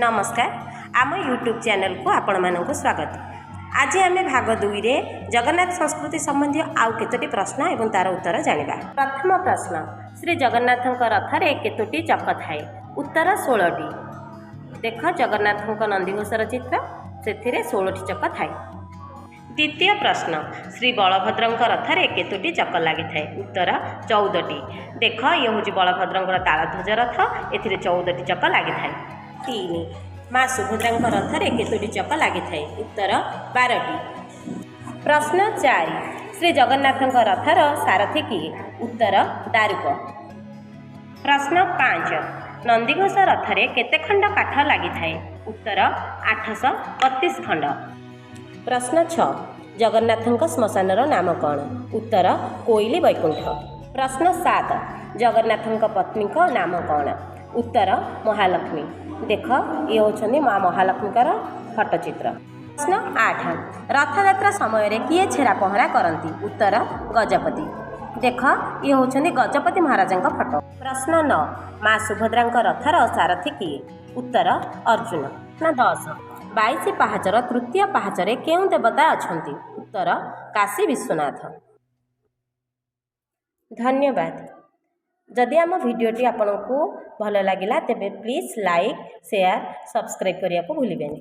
ନମସ୍କାର, ଆମ ୟୁଟ୍ୟୁବ୍ ଚ୍ୟାନେଲକୁ ଆପଣମାନଙ୍କୁ ସ୍ୱାଗତ। ଆଜି ଆମେ ଭାଗ 2ରେ ଜଗନ୍ନାଥ ସଂସ୍କୃତି ସମ୍ବନ୍ଧୀୟ ଆଉ କେତୋଟି ପ୍ରଶ୍ନ ଏବଂ ତା'ର ଉତ୍ତର ଜାଣିବା। ପ୍ରଥମ ପ୍ରଶ୍ନ, ଶ୍ରୀ ଜଗନ୍ନାଥଙ୍କ ରଥରେ କେତୋଟି ଚକ ଥାଏ? ଉତ୍ତର, 16ଟି। ଦେଖ ଜଗନ୍ନାଥଙ୍କ ନନ୍ଦିଘୋଷର ଚିତ୍ର, ସେଥିରେ 16ଟି ଚକ ଥାଏ। ଦ୍ୱିତୀୟ ପ୍ରଶ୍ନ, ଶ୍ରୀ ବଳଭଦ୍ରଙ୍କ ରଥରେ କେତୋଟି ଚକ ଲାଗିଥାଏ? ଉତ୍ତର, 14ଟି। ଦେଖ, ଇଏ ହେଉଛି ବଳଭଦ୍ରଙ୍କର ତାଳଧ୍ୱଜ ରଥ, ଏଥିରେ 14ଟି ଚକ ଲାଗିଥାଏ। ତିନି, ମା ସୁଭଦ୍ରାଙ୍କ ରଥରେ କେତୋଟି ଚକ ଲାଗିଥାଏ? ଉତ୍ତର, 12ଟି। ପ୍ରଶ୍ନ 4, ଶ୍ରୀ ଜଗନ୍ନାଥଙ୍କ ରଥର ସାରଥି କିଏ? ଉତ୍ତର, ଦାରୁକ। ପ୍ରଶ୍ନ 5, ନନ୍ଦିଘୋଷ ରଥରେ କେତେ ଖଣ୍ଡ କାଠ ଲାଗିଥାଏ? ଉତ୍ତର, 832 ଖଣ୍ଡ। ପ୍ରଶ୍ନ 6, ଜଗନ୍ନାଥଙ୍କ ଶ୍ମଶାନର ନାମ କ'ଣ? ଉତ୍ତର, କୋଇଲି ବୈକୁଣ୍ଠ। ପ୍ରଶ୍ନ 7, ଜଗନ୍ନାଥଙ୍କ ପତ୍ନୀଙ୍କ ନାମ କ'ଣ? ଉତ୍ତର, ମହାଲକ୍ଷ୍ମୀ। ଦେଖ, ଇଏ ହେଉଛନ୍ତି ମା ମହାଲକ୍ଷ୍ମୀଙ୍କର ଫଟୋଚିତ୍ର। ପ୍ରଶ୍ନ 8, ରଥଯାତ୍ରା ସମୟରେ କିଏ ଛେରା ପହଁରା କରନ୍ତି? ଉତ୍ତର, ଗଜପତି। ଦେଖ, ଇଏ ହେଉଛନ୍ତି ଗଜପତି ମହାରାଜଙ୍କ ଫଟୋ। ପ୍ରଶ୍ନ 9, ମା ସୁଭଦ୍ରାଙ୍କ ରଥର ସାରଥି କିଏ? ଉତ୍ତର, ଅର୍ଜୁନ। ପ୍ରଶ୍ନ 10, 22 ପାହାଚର ତୃତୀୟ ପାହାଚରେ କେଉଁ ଦେବତା ଅଛନ୍ତି? ଉତ୍ତର, କାଶୀ ବିଶ୍ୱନାଥ। ଧନ୍ୟବାଦ। ଯଦି ଆମ ଭିଡ଼ିଓଟି ଆପଣଙ୍କୁ ଭଲ ଲାଗିଲା, ତେବେ ପ୍ଲିଜ୍ ଲାଇକ୍, ସେୟାର, ସବସ୍କ୍ରାଇବ୍ କରିବାକୁ ଭୁଲିବେନି।